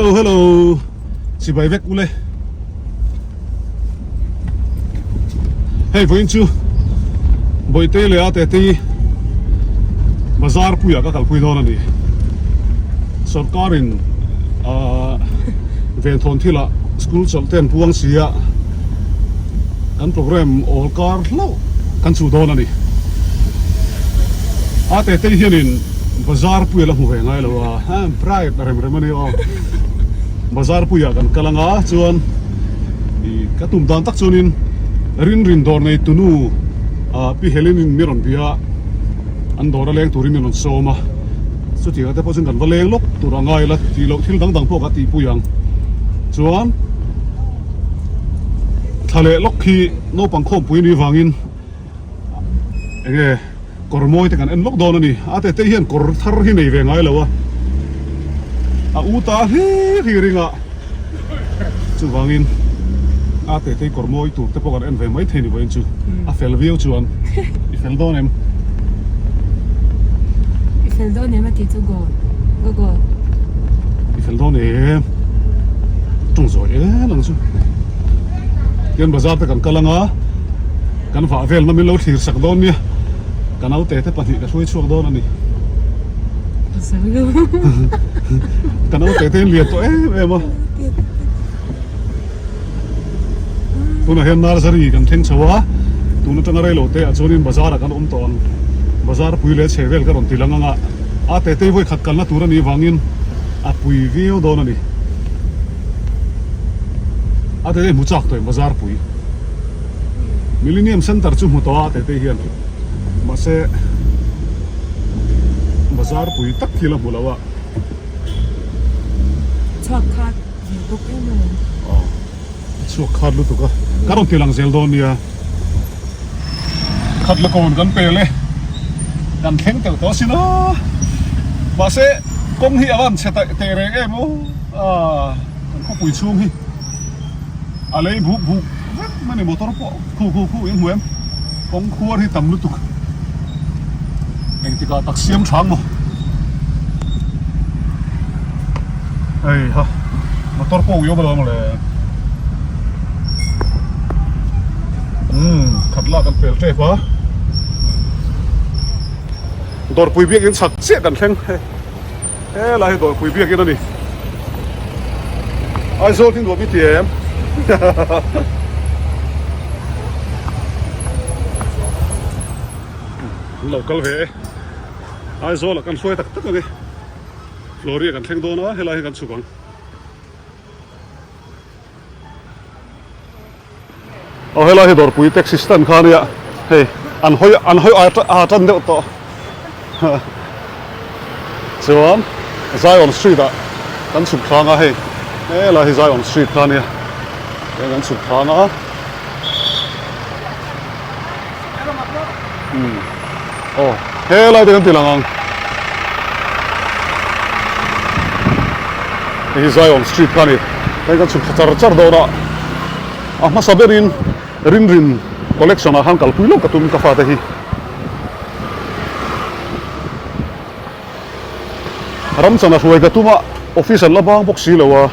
Hello hello chibai vek ule hei vawiin chu Bawihte leh a tete hi bazar puiah ka kalpui dawn a ni sawrkarin ahh venthawn thilah school chawlh te an puang si a kan program awl kar hlauh kan chuh dawn a ni a tete hianin Bazar pui a la hmu ve ngai lo a, ha bright a rem rem a ni aw. Bazar puiah kan kal anga chuan ih ka tum dan tak chuanin rin rin dawr nei tunu ah pi Helen in mi rawn bia a, an dawr a leng turin min rawn sawm a, chutiang te pawh chuan kan va leng lawk tur a ngai la tih loh thil dang dang pawh ka tihpui ang. Chuan thla leh lawk hi naupang khawmpui ni vangin enge. Kawr mawi te kan en lawk dawn a ni. A tete hian kawr thar hi nei ve ngai lo a, a u ta hlir hi ring a, chuvangin a tete hi kawr mawi tur te pawh kan en ve mai thei ni vawiin chu a fel viau chuan i fel dawn em? I fel dawn em a tih chu go go go. I fel dawn em? Tawng zawi em ang chu. Tian bazar te kan kal anga. Kan vah velna min lo thlir sak dawn nia, ka naute te pahnih ka hruai chhuak dawn a ni. Ka naute te in lian tawh em em a. Tunah hian nursery kan thleng chho a, tun atanga reilo te ah chuanin bazar ah kan awm tawh ang. Bazar pui leh chhe vel ka rawn ti lang ang a, a tete vawi khat kalna tur a nih vangin a pui viau dawn a ni. A tete hmu chak tawh em bazar pui. Millennium Center chu hmu tawh a tete hian mahse bazar pui tak thil a hmu lo a. Chhuak khat ve bawk em a. Aw a chhuak khat lutuk a ka rawn ti lang zel dawn nia. Khat la kawn kan pel e kan thleng tel tawh asin a mahse kawng hi a van chhe teh reng em aw ah kan khawpui chhung hi. A lei buk buk vek mai a ni motor pawh khu khu khu in hmu em kawng khuar hi tam lutuk engtikah tak siam thang maw hei ha motor pawh ui awm alawm le umm khat lak an pel tep a dawrpui biakin chak chiah kan thleng hei. Helai hi dawrpui biakin a ni. Aizawl hi nuam i ti em? An lo kal ve e. Aizawl ah kan hruai tak tak a ni. Floria kan thleng dawn a, helai hi kan chhuk ang. Aw helai hi dawrpui taxi stand kha ania hei an hawi an hawi a a tan deuh tawh chuan Zion street ah kan chhuk thlang a hei helai hi Zion street kha ania hei kan chhuk thlang a umm aw helai te kan ti lang ang hei hi Zion street kha a ni hei kan chhuk thla char char dawn a a hmasa berin rinrin collection ah khan kalpui lawk ka tum ka fate hi ramchana hruai ka tum a office an la bang bawk si lo a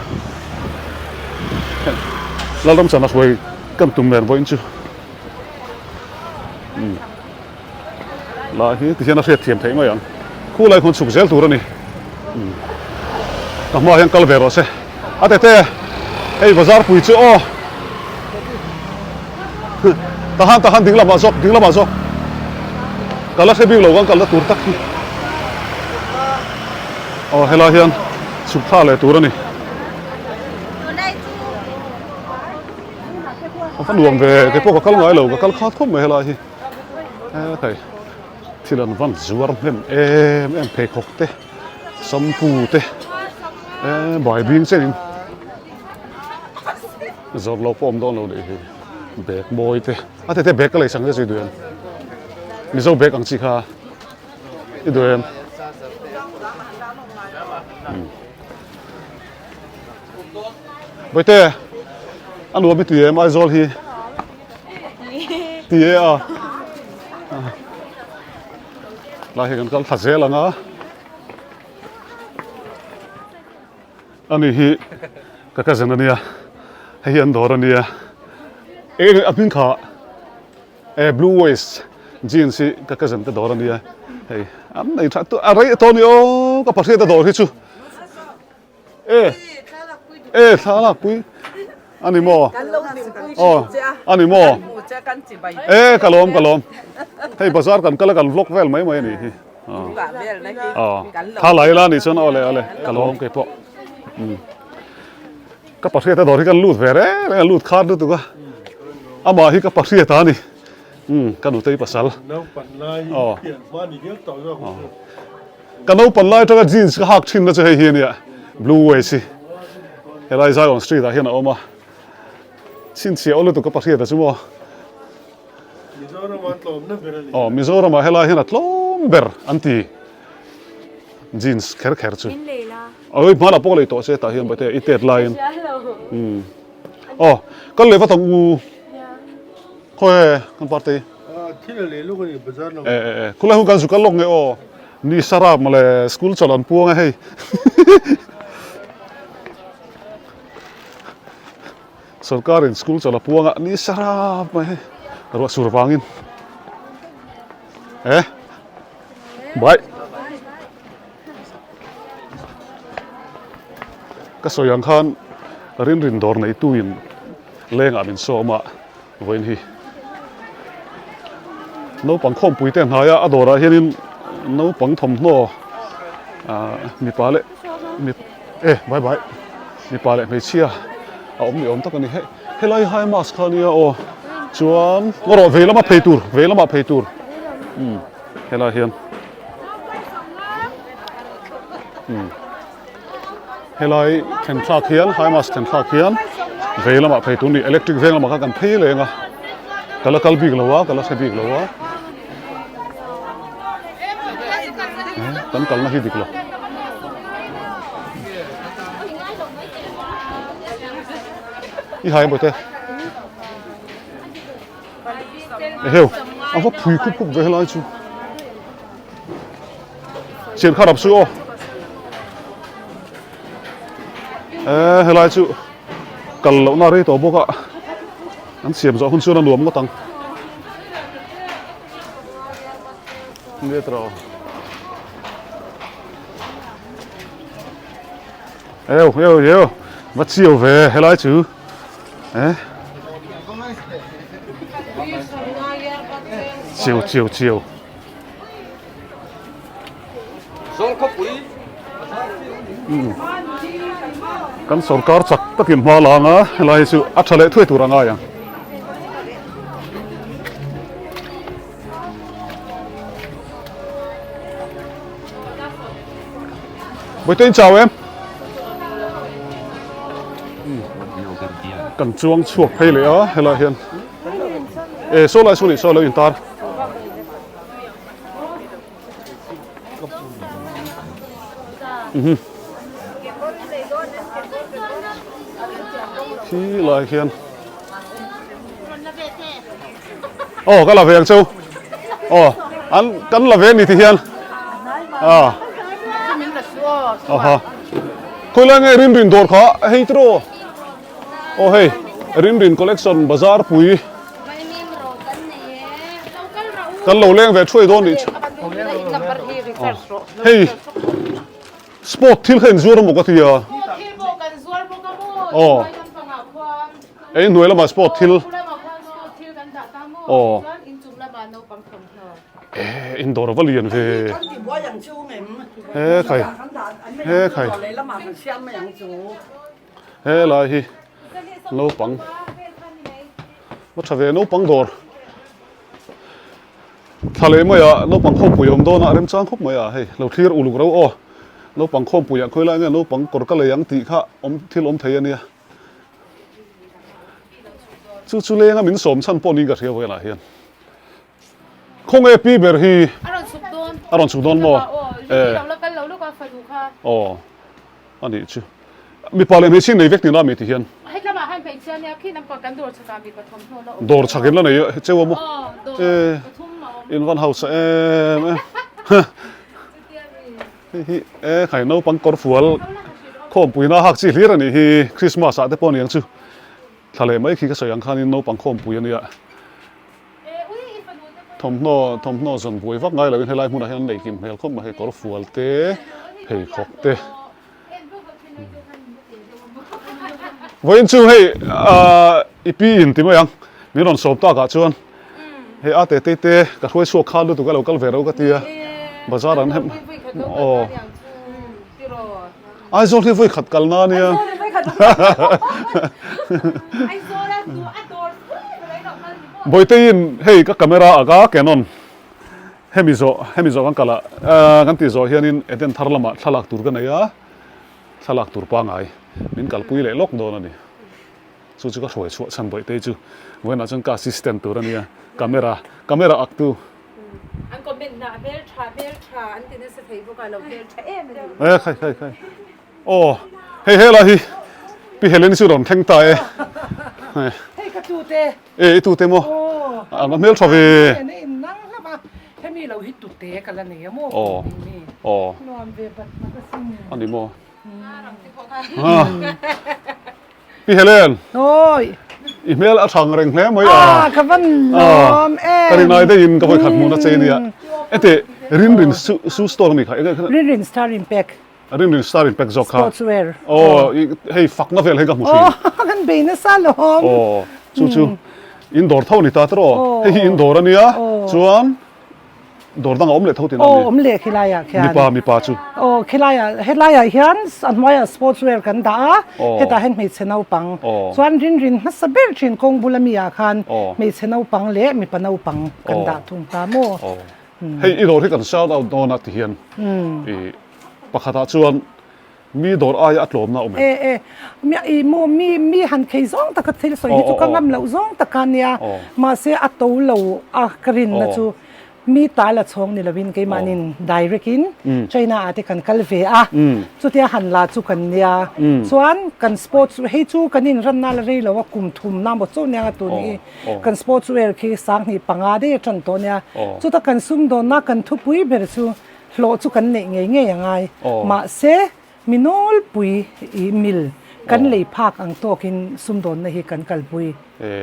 Lalramchana hruai kan tum nen vawiin chu. Lai hi tihian a hriat thiam theih mai ang. Khu lai khawn chhuk zel tur a ni. Ka hmaah hian kal ve rawh se. A tete, hei bazar pui chu aw. Tahan tahan ding lamah zawk, ding lamah zawk. Kal a hre bik lo kan kalna tur tak hi. Aw helai hian chhuk thla leh tur a ni. A nuam ve kei pawh ka kal ngai lo ka kal khat khawp mai helai hi hethei thil an van zuar hnem em em pheikhawk te shampoo te eh bai bing chenin zawrh loh pawh awm dawn lo nih hi bag mawi te a tete bag ka lei sang te chu i duh em mizo bag ang chi kha i duh em. Bawihte a nuam i ti em Aizawl hi ti e a lai hi kan kal thla zel ang a. Ani hi ka cousin ania hei hi an dawr ania eng a hming kha e blue waist jeans hi ka cousin te dawr ania hei an nei tha a rei tawh a ni aw ka pahriat a dawr hi chu e e thla lakpui ani maw aw ani maw e ka lawm ka lawm hei bazar kan kal a kan vlog vel mai mai a nih hi. Tha lai la nih chuan awle awle ka lawm kei pawh ka pahriat a dawr hi kan lut ve reng reng a lut khar lutuk a amah hi ka pahriat a ni ka nutei pasal ka naupan lai atanga jeans ka hak thin na chu hei hi ania blue waist hi helai Zion street ah hian a awm a chhinchhiah aw lutuk ka pahriat a chu maw. Mizoram a tlawmna ber a ni. Aw Mizoram ah helai hian a tlawm ber an ti jeans kher kher chu. Min lei la. Oi hmanah pawh ka lei tawh che tah hian bate i tet laiin. Umm aw kal leh vat ang u. Khawi e kan party. Thil a lei lawk a ni bazar lamah. E e e khulai hun kan zu kal lawk nge aw ni sarap mawle school chawlh an puang e hei. Sorkarin school chawlh a puang a ni sarap mai hei ruah sur vangin e bai ka sawi ang khan rinrin dawr neituin lengah min sawm a vawiin hi naupang khawmpui te hnaia a dawrah hianin naupang thawmhnaw ah mipa leh E bye bye mipa leh hmeichhia a awm ni awm tak a ni hei helai high mask kha ania aw chuan ngaw rawh vei lama phei tur vei lamah phei tur umm helai hian umm helai then thlak hian high mask then thlak hian vei lamah phei tur a ni electric veng lamah khan kan phei leng a ka la kal bik lo a ka la hre bik lo a. Kan kalna hi dik lo. I hai bawte. Eheu, a va phui khup khup ve helai chu. Chian kha rap su aw. E helai chu kal lohna rei tawh bawk a. An siam zawh hun chuan a nuam ngawt ang. Metro. Eo, eo, eo. Va chiu ve helai chu. Eh. Chiu, chiu, chiu. Kan sorkar chak takin hma la anga helai hi chu a tha leh thuai tur a ngai ang. Bawihte in chau em? Kan chuang chhuak phei leh a helai hian e saw lai saw ni saw lo intar. Khi lai khian aw ka la ve ang cheu aw an kan la ve ni ti hian a aha khawi lai nge rin rin dawr kha hei tiraw aw hei rin rin collection bazar pui. Kan lo leng ve thuai dawn nih chu. Hei sport thil kha in zuar amaw ka ti a. Aw. Ei hnuai lamah sport thil. Aw. Eh in dawr a va lian ve. He khai. He khai. He lai hi naupang va tha ve naupang dawr thla leh mai ah naupang khawmpui awm dawn a remchang khawp mai a hei lo thlir uluk reuh aw naupang khawmpui ah khawi lai nge naupang kawr ka lei ang tih kha awm thil awm thei a nia chu chu lenga min sawm chhan pawh niin ka hria vawilah hian khawnge pi ber hi a rawn chhuk dawn maw e aw. A nih chu. Mipa leh hmeichhia nei vek tina mi ti hian. Hetlama han hmeichhia nia khi lampa kan dawr chhakah mipa thawmhnaw la awm. Dawr chhak in la nei cheu a maw? Aw, dawr pathum a awm. In van hausa em em. Chutia mi. Hei hi e khai naupang kawr fual. Khawmpuina hak chi hlir a nih hi Christmas ah te pawh aniang chu thla leh mai khi ka sawi ang khanin naupang khawmpui a nia. Thawmhnaw thawmhnaw zawn buai vak ngai loin helai hmunah hian an nei kim hmel khawp mai hei kawr fual te pheikhawk te. Vawiin chu hei ahh i pi in ti mai ang min rawn sawm takah chuan hei a te te te ka hruai chhuak khan lutuk a lo kal ve ro ka tia bazar an hem aw Aizawl hi vawi khat kal na ania Bawiteiin hei ka camera ah ka Canon Hemi zawh hemi zawh kan kalh ah kan tih zawh hianin Eden thar lamah thlalak tur ka nei a, thlalak tur pangai min kalpui leh lawk dawn a ni. Chu chu ka hruai chhuah chhan Bawihtei chu vawiinah chuan ka assistant tur a nia, camera camera ak tu. An comment na hmeltha hmeltha an ti nasa thei bawk a, lo hmeltha em a ni. E khai khai khai. Aw hei helai hi Pi Helen chu rawn thleng ta e. Hei ka tute. E i tute maw? Aw. A hmel tha ve. Ene in nang hlauh a, hemi lo hi tute ka la nei a maw? Aw. Aw. Nuam ve bat bat a sin. A ni maw? Pi Helen. Oi. I hmel a thang reng hle mai a. Ah, ka van lawm em. Ka rinai deuhin ka vawikhat hmun a chei nia. Ete rin rin su store a ni kha. Rin rin star impact. Rin rin star in pack zawk kha. Sports wear. Aw hei fakna vel hei ka hmu thin. Aw kan bei nasa lawm. Aw chu chu in dawr tho ni ta tawh aw. Hei hi in dawr ania chuan dawr dang a awm leh tho tina mi. Aw awm leh khilai ah khian. Mipa mipa chu. Aw khilai ah helai ah hian a hnuai ah sports wear kan dah a hetah hian hmeichhe naupang chuan rin rin hmasa ber thin kawng bula mi ah khan hmeichhe naupang leh mipa naupang kan dah thung ta maw. Hei i dawr hi kan shout out dawn a ti hian i pakhatah chuan mi dawr aia a tlawmna a awm em? E e, mi i maw mi mi han khei zawng taka thil sawi hi chu ka ngam loh zawng tak a nia mahse a to lo a ka rinna chu mi ta la chhawng ni lovin keimahnin direct in China ah te kan kal ve a chutia han la chu kan nia chuan kan sports hei chu kan inranna la rei lo a kum thumna maw chauh nia tun hi Kan sports wear khi 2005 daih a tan tawh nia. Chuta kan sumdawnna kan thupui ber chu hlawh chu kan neih ngei ngei a ngai. Mahse, mi nawlpui i mil kan lei phak ang tawkin sumdawnna hi kan kalpui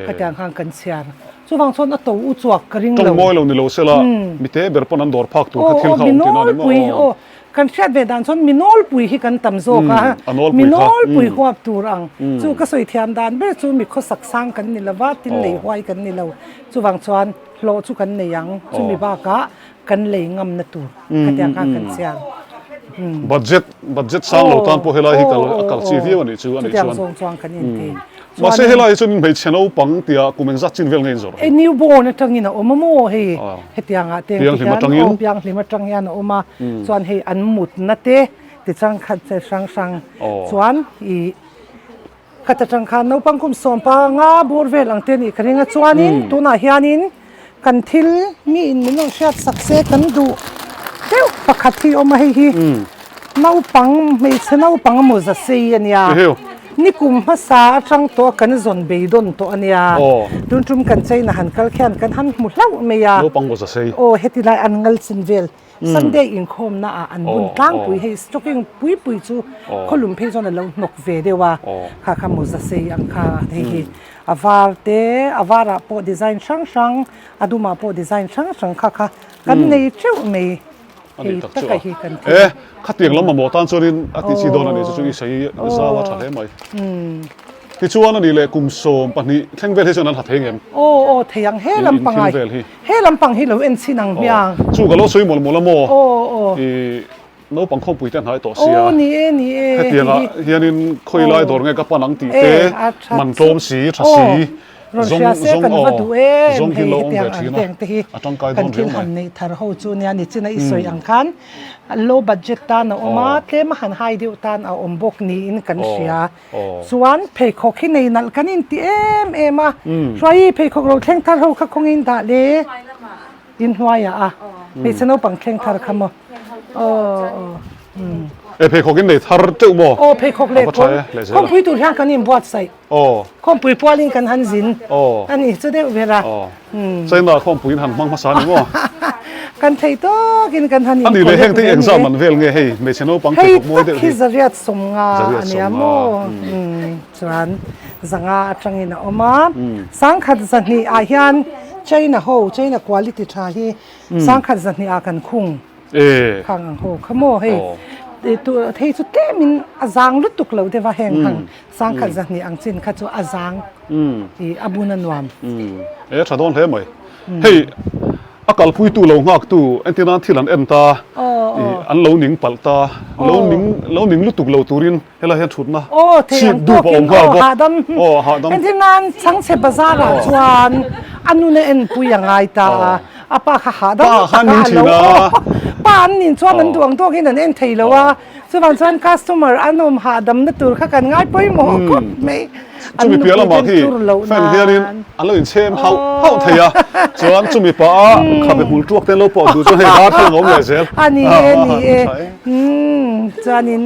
khatiang khan kan chhiar. Chuvang chuan a to u chuak ka ring lo. Tawng mawi lo ni lo sela, mite ber pawn an dawr phak tur kha thil kha awm tina ni maw? Kan hriat ve dan chuan mi nawlpui hi kan tam zawk a, mi nawlpui huap tur ang chu ka sawi thiam dan ber chu mi khawsak sang kan ni lo va, tin lei huai kan ni lo. Chuvang chuan hlawh chu kan nei ang, chumi bakah kan lei ngamna tur khatiang khan kan chhiar. Budget, budget sang lo tan pawh helai hi kal a kal chi viau a nih chu a nih chuan. Chutiang zawng chuan kan inti. Mahse helai hi chuan hmeichhe naupang tia kum engzat chin vel nge in zawrh? E new born atangin a awm a maw hei hetiangah te Pianghlim atangin? Aw pianghlim atang hian a awm a chuan hei an mutna te ti chang khat che hrang hrang chuan ih khat atang khan naupang kum 15 bawr vel ang te anih ka ring a chuanin tunah hianin kan thil mi in min rawn hriat sak se kan duh deuh pakhat hi a awm a hei hi naupang hmeichhe naupang emaw za sei a nia nikum hmasa atang tawh a kan zawn beidawn tawh a nia tun tum kan china han kal khian kan han hmu hlauh mai a aw heti lai an ngal chin vel Sunday inkhawmna ah an bun tlangpui hei stocking pui pui chu khawlum phei chuan a lo hnawk ve deuh a kha kha mawza sei ang kha hei hi a var te a varah pawh design hrang hrang a dumah pawh design hrang hrang kha kha kan nei teuh mai hei taka hi kan thil e khatiang lam mamawh tan chuanin a tih chi dawn a ni chu chu i sawi zau a tha hle mai. Tichuan a nih leh kum 12 thleng vel hi chuan an ha thei ngem? Aw aw thei ang he lampang ah he lampang hi lo en chhin ang hmiang. Chu ka lo sawi mawlh mawlh a maw? Aw aw. I naupang khawmpui te an hnai tawh sia. Aw ni e ni e. Hetiang ah hianin khawi lai dawr nge ka pan ang tih te man tlawm si tha si Rawn hria se kan va duh em hei hetiang ang teng te hi kan thil han neih thar ho chu nia ni china i sawi ang khan low budget tan a awm a tlem a han high deuh tan a awm bawk niin kan hria. Chuan pheikhawk hi nei nalh kan inti em em a, Hruaii pheikhawk ro thleng thar ho kha kawngin dah le inhnuaiah a, hmeichhe naupang thleng thar kha maw aw E pheikhawk in nei thar teuh maw? Aw pheikhawk leh kawr khawmpui tur hian kan inbuatsaih khawmpui pualin kan han zin a ni chu deuh ber a. China khawmpui in han hmang hmasa a ni maw? Kan thei tawkin kan han Ani leh heng te hi incollect engzah man vel nge hei hmeichhe naupang Hei pheikhawk mawi tak deuh hi hi. zariat sawmnga Zariat a nia sawmnga, maw? umm. Chuan zanga atangin a awm a. Sangkhat zahnih ah hian China ho, China quality tha hi sangkhat zahnih ah kan khung. Khang ang ho kha maw hei hei chu tlemin a zang lutuk lo deuh a heng hang sangkhat zahnih ang chin kha chu a zang ih a bun a nuam. E tha dawn hle mai. Hei a kalpuitu lo nghaktu entir nan thil an en ta ih an lo ning palh ta lo ning lo ning lutuk lo turin helai hian thutna chhip dup a awm nghal bawk. Aw hahdam. Entir nan chhangchhe bazar ah chuan a nun a enpui a ngai ta a. A pa kha hahdam tak a a lo pa an nin chuan an duh ang tawkin an en thei lo a, chuvang chuan customer an awm hahdamna tur kha kan ngai pawimawh khawp mai. An Chumi piah lamah nupui khi ten tur loh fan hianin nan. an lo inchhem hauh hauh thei a, chuan chumi pah a khabe hmul tuak te an lo pawh duh chuan hei darthlalang a awm leh zel. A ni e, ni e. Umm chuanin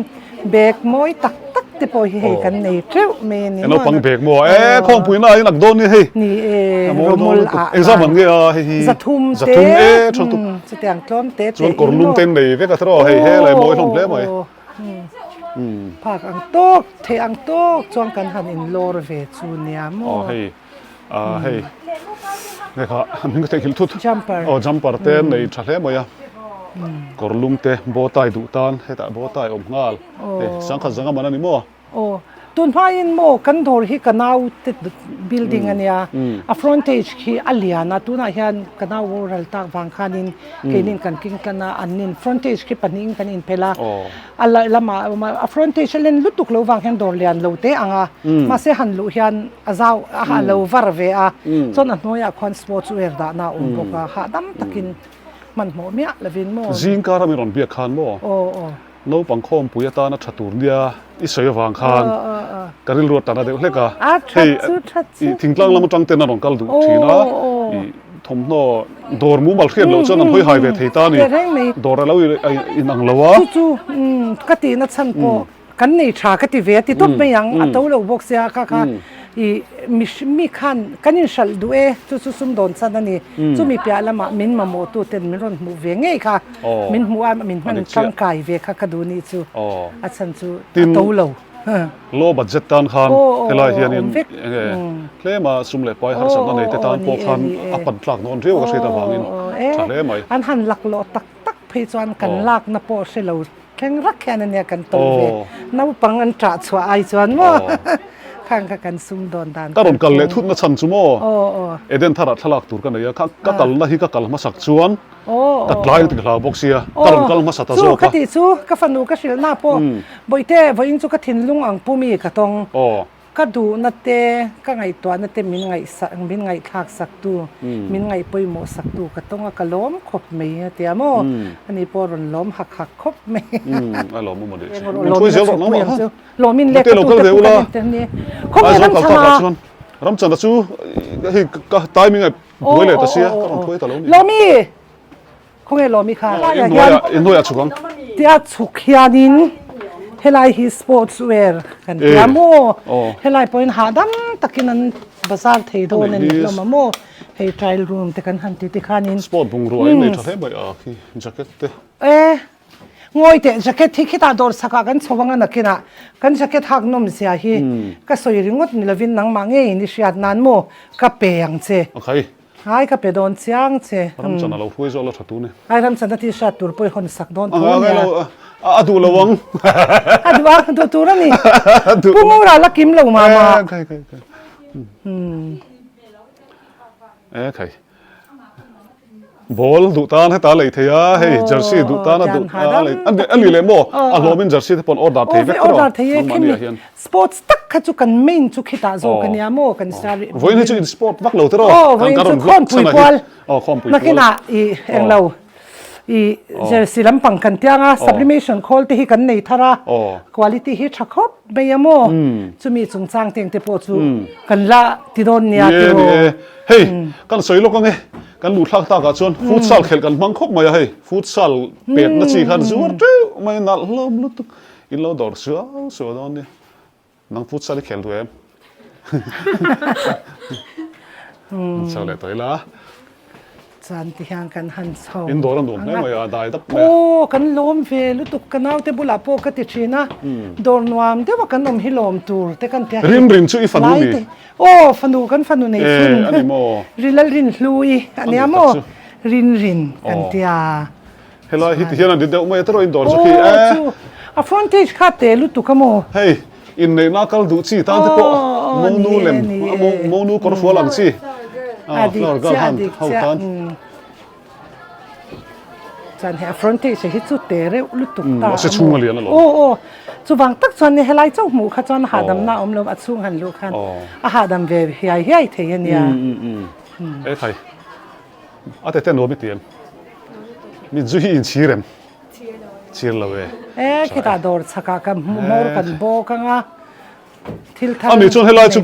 Bag mawi tak tak te pawh hi hei kan nei teuh mai a ni maw? Naupang bag maw a? E khawngpui na in ak dawn ni hei. Ni e, romul ah Engzam an nge a hei hi? Zathum te. Zathum e tha tuk. Chutiang tlawm te te. Chuan kawr lum te nei vek a tiraw hei he lai mawi hlawm hle mai. Phak ang tawk, theih ang tawk chuan kan han in lawr ve chu nia maw? Aw hei ah hei nge kha an hming ka theihnghilh thut. Jumper. Aw jumper te nei tha hle mai a. Kawr lum te bow tie duh tan hetah bow tie awm nghal hei sangkhat zanga man a ni maw? Aw tun hmain maw kan dawr hi ka nau te building a nia a frontage khi a lian a tunah hian ka nau boral tak vang khanin keinin kan king tlan a an nin frontage khi pahnihin kan inphelh a a lamah a awm a a frontage a len lutuk lo vang hian dawr lian lo te ang a mahse han luh hian a zau a lo var ve a chuan a hnuaiah khuan sports wear dahna a awm bawk a hahdam takin. Hmanhmawh miah lovin maw? Zing kara min rawn biak khan maw? Aw aw. Naupang khawmpui atana tha tur nia i sawi avang khan ka rilru a tana deuh hlek a. A tha chu tha chu. Hei thingtlang lam atang ten a rawn kal duh thin a. I thawmhnaw dawr mumal hriat loh chuan an hawi hai ve thei ta a ni. Dawr a lo inang lo a. Chu chu ka tihna chhan pawh Kan nei tha ka ti ve a ti tawp mai ang, a to lo bawk sia kha kha i mi khan kan inhralh duh e chu chu sumdawn chan a ni. Chumi piah lamah min mamawh tu ten min rawn hmuh ve ngei kha, min hmuh a min hman tangkai ve kha ka duh nih chu a chhan chu a to lo. Low budget tan khan helai hianin enge tlema sum leh pai harsatna nei te tan pawh khan a pan tlak dawn riau ka hriat avangin tha hle mai. An han laklawh tak tak phei chuan kan lakna pawh hre lo Thleng rak hian ania kan tawlh ve. Naupang an ṭah chhuah ai chuan maw khang kha kan sum dawn dan Ka rawn kal leh thutna chhan chu maw Eden tharah thlalak tur ka nei a, kha ka kalna hi ka kal hmasak chuan ka tlai ang ti ka hlau bawk sia, ka rawn kal hmasa ta zawk a. Chu ka tih chu ka fanu ka hrilhna pawh Bawihte vawiin chu ka thinlung ang pumi ka tawng. Ka duhna te, ka ngaihtuahna te min ngaihsak, min ngaihthlak saktu, min ngaihpawimawh saktu ka tawng a, ka lawm khawp mai a tia maw? Ani pawh rawn lawm hak hak khawp mai. A lawm awm a nih chu. Min hruai zel rawh nangmah kha. Lawmin lehkha tu te pawh kan intel nia. Khawngaihin Ramchhana. Ramchhana chu hei ka timing a buai leh ta sia, ka rawn hruai ta lo ni. Lawmi! Khawnge Lawmi kha? Inhnuaiah chhuk ang. Tia chhuk hianin helai hi sports wear kan ti a maw? Helai pawhin hahdam takin an bazar thei dawn a ni hlawm a maw? Hei trial room te kan han ti ti khanin. Sport bungrua in nei tha hle mai a khi jacket te. E ngawi teh jacket hi khitah dawr chhakah kan chho ang a nakinah kan jacket hak nawm zia hi ka sawi ringawt ni lovin nangmah ngeiin i hriat nan maw ka pe ang che. Okay. Ai ka pe dawn chiang che. Ramchan a lo hruai zawk la tha tu ni. Ai Ramchan a t-shirt tur pawh i hawn sak dawn tho ania. A duh lo ang. A duh a, duh tur a ni. Pu Ngura la kim lo mah mah. Khai khai khai. E khai. Ball duh tan heta lei thei a, hei jersey duh tan a duh a lei a ni leh maw? A hlawmin jersey te pawh an order thei vek tawh a, nangmahni ah hian. Sports tak kha chu kan main chu khitah zawk a nia maw kan star Vawiin hi chu in sport vak lo tiraw? Aw vawiin chu khawmpui kual nakinah i englo i jersey lampang kan tiang a sublimation khawl te hi kan nei thar a quality hi tha khawp mai a maw chumi chungchang teng te pawh chu kan la ti dawn nia tiraw. Hei kan sawi lawk ange kan luh thlak takah chuan futsal khelh kan hmang khawp mai a hei futsal petna chi khan zuar teuh mai a nalh hlawm lutuk. In lo dawr suau suau dawn nia. Nang futsal i khel duh em? An chho leh tawh ila. Chuan ti hian kan han chho. In dawr a nuam hle mai a, dai dap mai a. Aw, kan lawm ve lutuk, ka naute bulah pawh ka ti thin a, dawr nuam deuh a kan awm hi lawm tur te kan ti a. Rin rin chu i fanu mi? Aw, fanu kan fanu nei chhun. E, a ni maw? Rilal rin hlui a nia maw? Rin rin kan ti a. Helai hi ti hian an ri deuh mai a tiraw in dawr chu khi e. Aw, chu a frontage kha te lutuk a maw? Hei, inneihna kal duh chi tan te pawh monu lem, monu kawrfual ang chi. A dik chiah, a dik chiah. Chuan hei a frontage hi chu te reuh lutuk ta a maw? Mahse chhung a lian alawm. Aw aw, chuvang tak chuan helai chauh hmuh kha chuan a hahdamna a awm lo, a chhung han luh khan a hahdam ve hiai hiai thei a nia. E thai, a tete nuam i ti em? Mi zu hi inchhir em? Chhir lo e. E khitah dawr chhakah ka hmawr kan bawk ang a, thil thar Ani chuan helai chu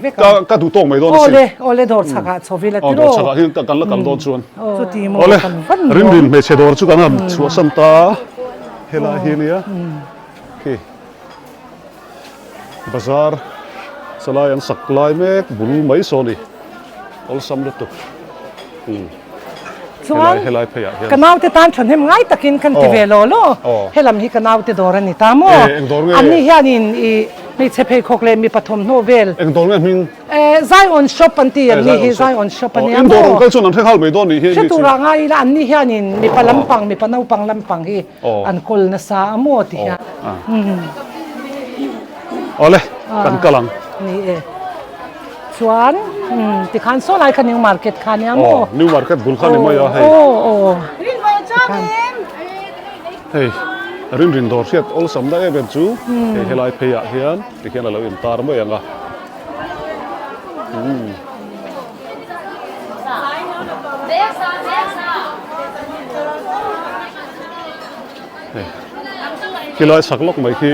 ka duh tawk mai dawn asin. Awle, awle dawr chhakah chho ila tiraw. Dawr chhakah hi kan la kal dawn chuan. Chuti maw kan van dawn. Rinrin hmeichhe dawr chu kan han chhuahsan ta helai hi ania. Khi bazar chalai an sak lai mek bul mai saw ni awlsam lutuk. Chuan ka naute tan thahnem ngai takin kan ti ve law law. Helam hi ka naute dawr a ni ta maw? Anni hianin i hmeichhe pheikhawk leh mipa thawmhnaw vel. Eng dawr nge hming? Zion shop an ti anni hi Zion shop a nia maw? Dawr kal chuan an hre nghal mai dawn nih hi. Hre turah ngai ila anni hianin mipa lampang mipa naupang lampang hi an kawl nasa a maw ti hian. Awle kan kal ang. Ni e. Chuan tikhan saw lai kha New Market kha nia maw? Aw New Market bul kha ni mai a hei. Aw aw. Hei rinrin dawr hriat awlsam na em em chu hei helai phei ah hian tikhian a lo intar mai ang a. Khilai chak lawk mai khi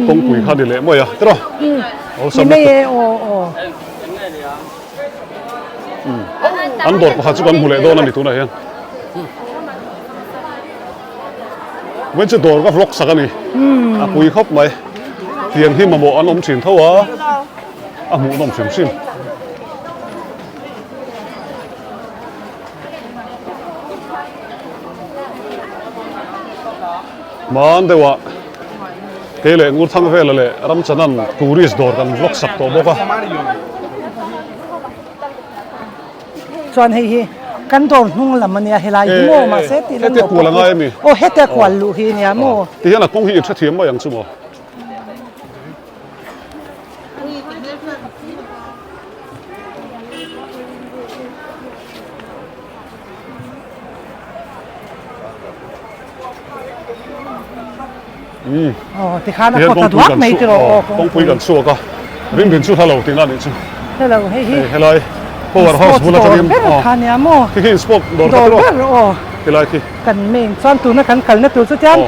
kawngpui kha ni leh mai a tiraw awlsam Ni mai e aw aw. An dawr pakhat chu kan hmu leh dawn a ni tunah hian. Vawiin chu dawr ka vlog sak a ni. A pui khawp mai. Tiang hi mamawh an awm thin tho a, a hmuhnawm hrim hrim. Hman deuhah kei leh Ngurthang vela leh Ramchanan tourist dawr kan vlog sak tawh bawk a. Chuan hei hi kan dawr hnung lam a nia helai hi maw mahse tih lam Hetia kual a ngai ami? Aw hetia kual luh hi nia maw? Tihian a kawng hi i hrethiam mai ang chu maw? Aw tikhan a kawt a duak mai tiraw aw kawngpui kan chhuak a ring rin chu hla lo tihna anih chu hello hei hi helai power house bula dawr ber kha nia maw khi khi sport dawr dawr ber aw helai khi kan main chuan tuna kan kalna tur chu tian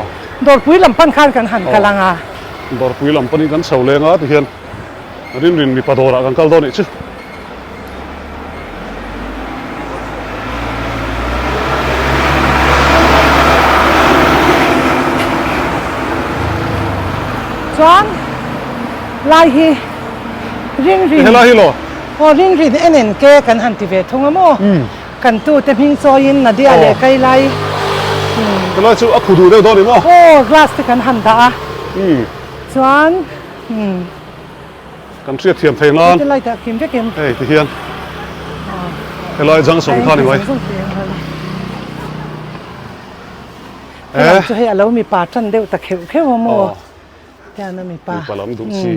dawrpui lam pan khan kan han kal ang a Dawrpui lam panin kan chho leng a tihian rinrin mipa dawrah kan kal dawn nih chu. Chuan lai hi rinrin Helai hi law? Aw rinrin en en ke kan han ti ve thung a maw? Kan tute hming chawiin Nadia leh Kailai. Helai chu a khu duh deuh dawn ni maw? Aw glass te kan han dah a. Chuan Kan hriat thiam thei nan. Heti light ah kim vek em? Hei ti hian helai junction kha ni mai. Helai chu hei a lo mipa tan deuh ta kheuh kheuh a maw? Tian a mipa. Mipa lam duh chi.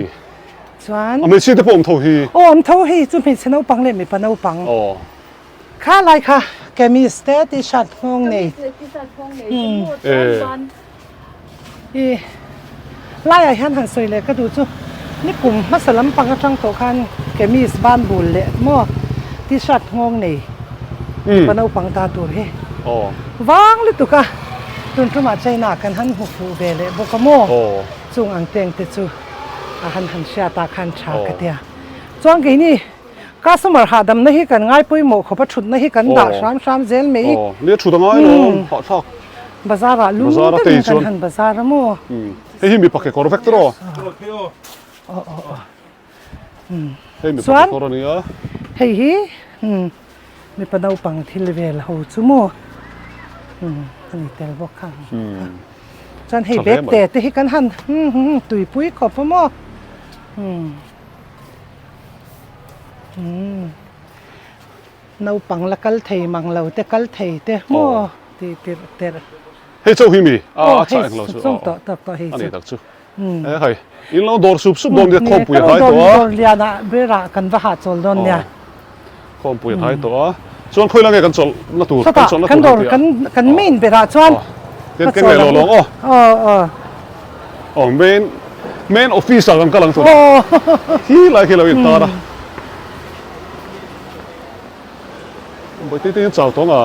Chuan. A hmeichhia te pawh awm tho hi. Aw awm tho hei chu hmeichhe naupang leh mipa naupang. Aw. Kha lai kha kamis te t-shirt nghawng nei. T-shirt nghawng nei te maw chuan ban. I laiah hian han sawi leh ka duh chu ni kum hmasa lampang atang tawh khan kamis ban bul leh maw t-shirt nghawng nei mipa naupang ta tur hi vang lutuk a tun tumah China kan han hmu fuh ve leh bawk a maw chung ang teng te chu a han han hriat ah khan tha ka tia chuan keini Customer hahdamna hi kan ngai pawimawh khawp a thutna hi kan dah hram hram zel mai. Aw, nia thut a ngai lo, hahthlak. Bazar ah lung deuhin kan han bazar a maw? Hei hi mipa kekawr vek tawh aw. Aw aw aw. Hei mipa kekawr a nia. Hei hi mipa naupang thil vel ho chu maw? Ani tel bawk kha. Chuan hei bag te te hi kan han tuipui khawp a maw. Naupang la kal thei mang lo te kal thei te maw tih tirh terh. Hei chauh hi mi a chah eng lo chu aw a ni tak chu e hei in lo dawr sup sup dawn nia khawmpui a hnai tawh a. Dawr lian ah ber ah kan va hah chawl dawn nia. Khawmpui a hnai tawh a chuan khawi lange kan chawlh na tur kan chawlh na tur kan dawr kan main ber ah chuan ka chawl ang u aw aw aw main main office ah kan kal ang chuan khi lai khi lo in tar a. Bawihtei te hian chau tawng a.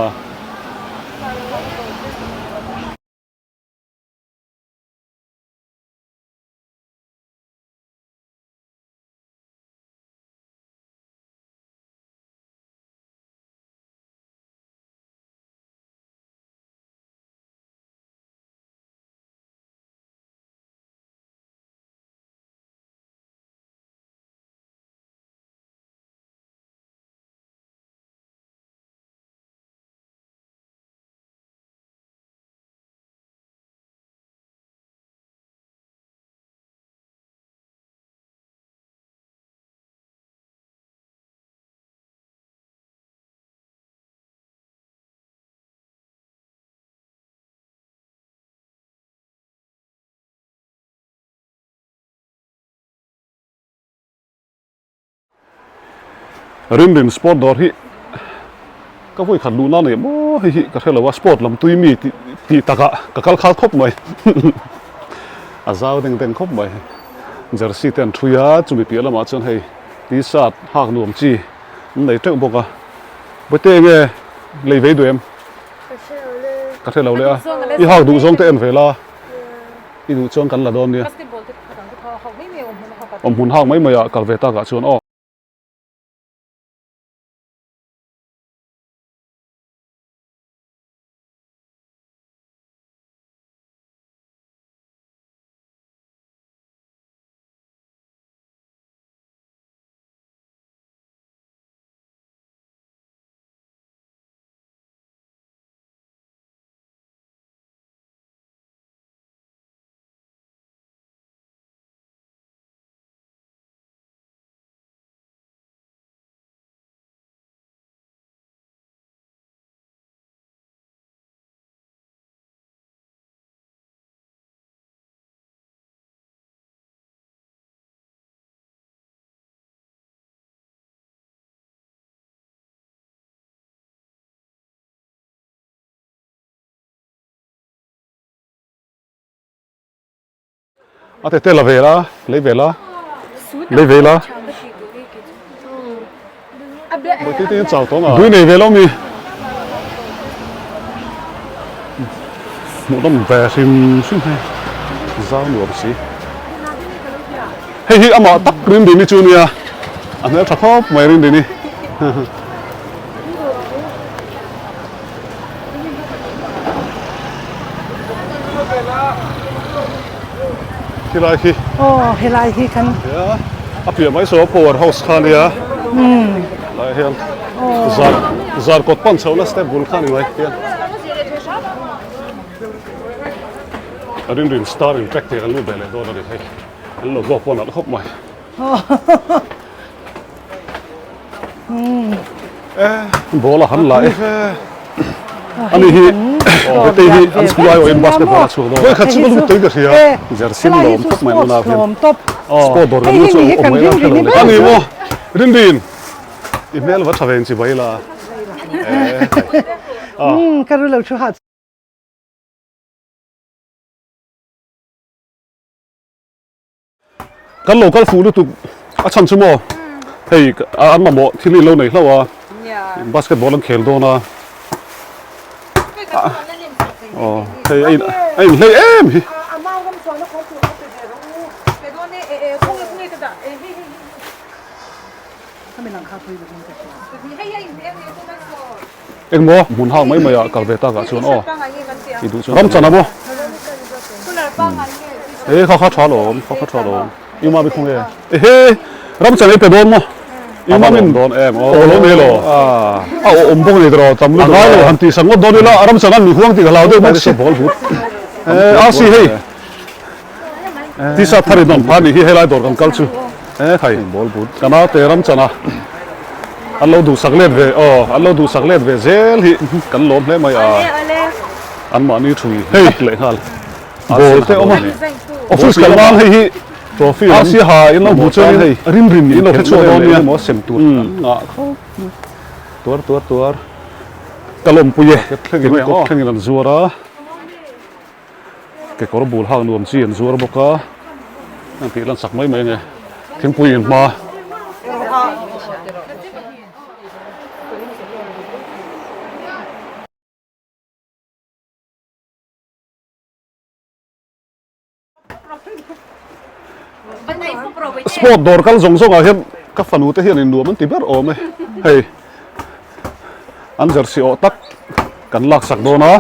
Rinrin sport dawr hi ka vawi khat luhna nei maw hei hi ka hre lo a sport lam tui mi tih tih takah ka kal khal khawp mai a zau deng deng khawp mai jersey te an thui a chumi piah lamah chuan hei t-shirt hak nuam chi an nei teuh bawk a bawihte enge lei vei duh em ka hre lo le a i hak duh zawng te en ve la. I duh chuan kan la dawn nia. Awm hmun hak mai mai ah kal ve tak ah chuan aw. A tete la ve la, lei ve la, lei ve la. Bawihte te chau tawng a. Dui nei ve lo mi. Hmuh nawm ve hrim hrim hei. Zau nuam si. Hei hi amah tak Rindini chu nia. A hmel tha khawp mai Rindini. Helai hi aw helai hi kan a piah mai saw power house kha ania lai hian zar zar kawt pan chhohna step bul kha ni mai hian a rin rin star in track tih an lut ve leh dawn a ni hei an logo pawh a nalh khawp mai. Ball a han la e. Ani hi Betei hi an school ai awhin basketball a chhuak dawn. Vawikhat chu ka lut tawhin ka hria. Jersey lawm khawp mai unau hian. Sport dawr kan lut chu awm mai la hre lo le. Ani maw Rinrin i hmel va tha ve inchi bai la. Ka ru lo thu ha. Kan lo kal fuh lutuk a chhan chu maw hei an mamawh thil in lo nei hlauh a basketball an khel dawn a aw hei a in a in hlei em hi. Engmaw hmun hak mai mai ah kal ve tak ah chuan aw i duh chuan ram chan a maw e kha kha tha lawm kha kha tha lawm i ma bi khawng e ehe ram chan ei pe dawn maw Imamin dawn em aw lo nei lo a awm bawk ni tiraw tam lutuk a ngai lo han tih sak ngawt dawn ila ram chang an mi huang tih ka hlau deuh bawk si ball but e RC hei t-shirt thar in awm pha nih hi helai dawr kan kal chu e khai ball but ka naute ram chana an lo duhsak let ve aw an lo duhsak let ve zel hi kan lawm hle mai a an mahni thui hei leh nghal ball te awm a office kal nan hei hi trophy lam RC ha in lo hmuh chuan hei rim rim in lo hre chhuak dawn nia emaw sem tur kan ngah khawp tuar tuar tuar ka lawmpui e thlengin kawt thlengin an zuar a kekawr bul hak nuam chi an zuar bawk a an tih lan sak mai mai ange thingpui in hma. Sport dawr kal zawng zawngah hian ka fanu te hian in nuam an ti ber awm e hei an jersey awh tak kan lak sak dawn a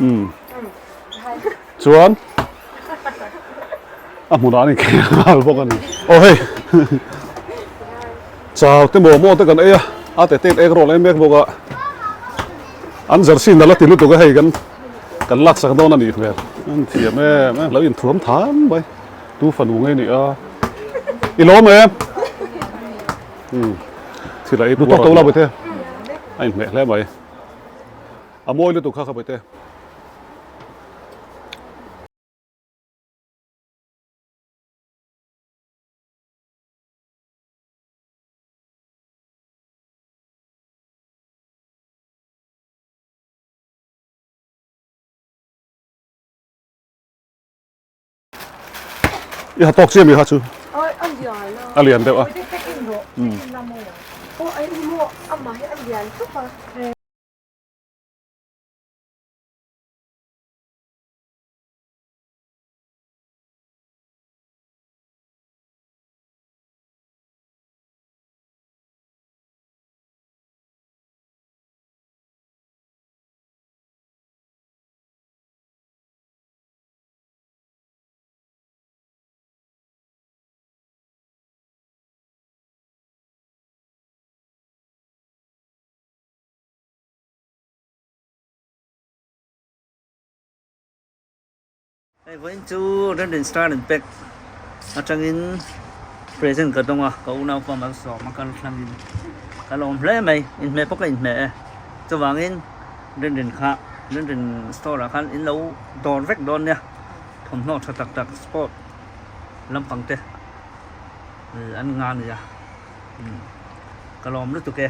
umm chuan a hmunah an inkhel nghal bawk a ni aw hei chau te maw maw te kan ei a a te te in ek rawh leh mek bawk a. An jersey nalh a ti lutuk a hei kan kan laksak dawn a nih hmel an thiam em em lo inthuam than mai tu fanu ngei ni a i lawm em umm thil a ei puar a la bawihte a inhmeh hle mai a mawi lutuk kha kha bawihte. I ha tawk chiah mi kha chu a lian deuh a. Hei vawiin chu Red Star in pack atangin present ka dawng a ka unaupa malsawm a kal thlangin ka lawm hle mai inhmeh pawh ka inhmeh e chuvangin Rinrin kha Rinrin store ah khan in lo dawr vek dawn nia thawmhnaw tha tak tak sport lampang te an nga ania ka lawm lutuk e.